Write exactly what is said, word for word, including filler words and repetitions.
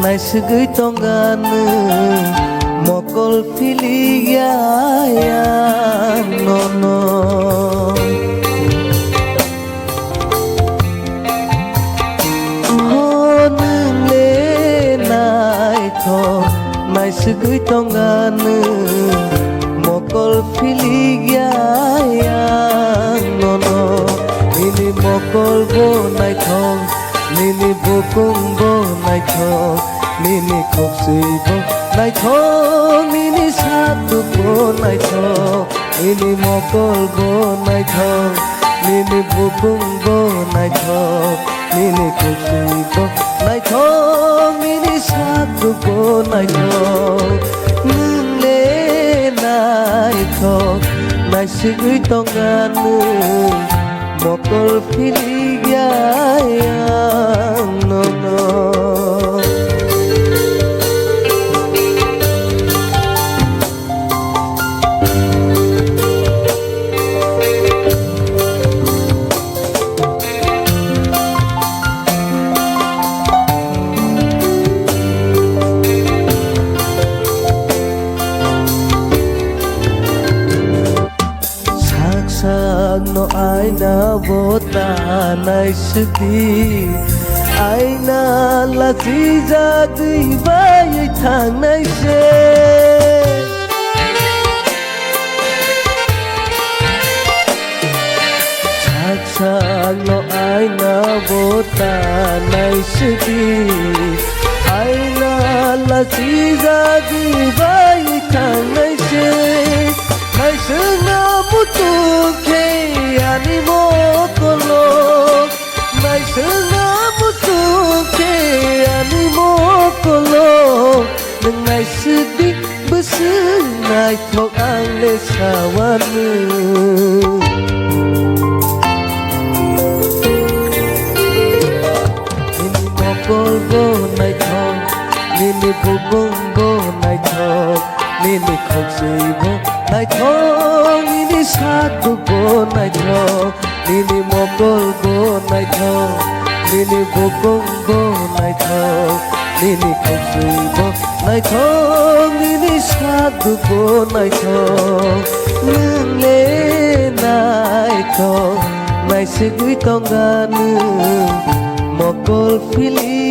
naisugwi tongani mokol philiya ang nono. Ho nwng le naithok, naisugwi tongani mokol philiya ang nono. Nini mokol bo naithok, nini bukung bo naithok, nini khopswi bo naithok, nini satuk bo naithok. Nini mokol bo naithok, nini bukung bo naithok, nini khopswi bo naithok, nini satuk bo naithok. Nwng le naithok, naisugwi tongani mokol philiya ang nono. Sak sak no aina bo ta naisidi, aina lachijagwi bai thangnai se. Sak sak no aina bo ta naisidi, aina lachijagwi bai thangnai se. Naisingna muchung khe ani mokolo, naisingna muchung khe ani mokolo, nwng naisidi bwswk naithok ang le sawani. Nini mokol bo naithok, nini bukung bo naithok, nini khopswi bo naithok, nini satuk bo naithok, nini mokol bo naithok, nini bukung bo naithok, nini khopswi bo naithok, nini satuk bo naithok. Nwng le naithok, naisugwi tongani mokol phili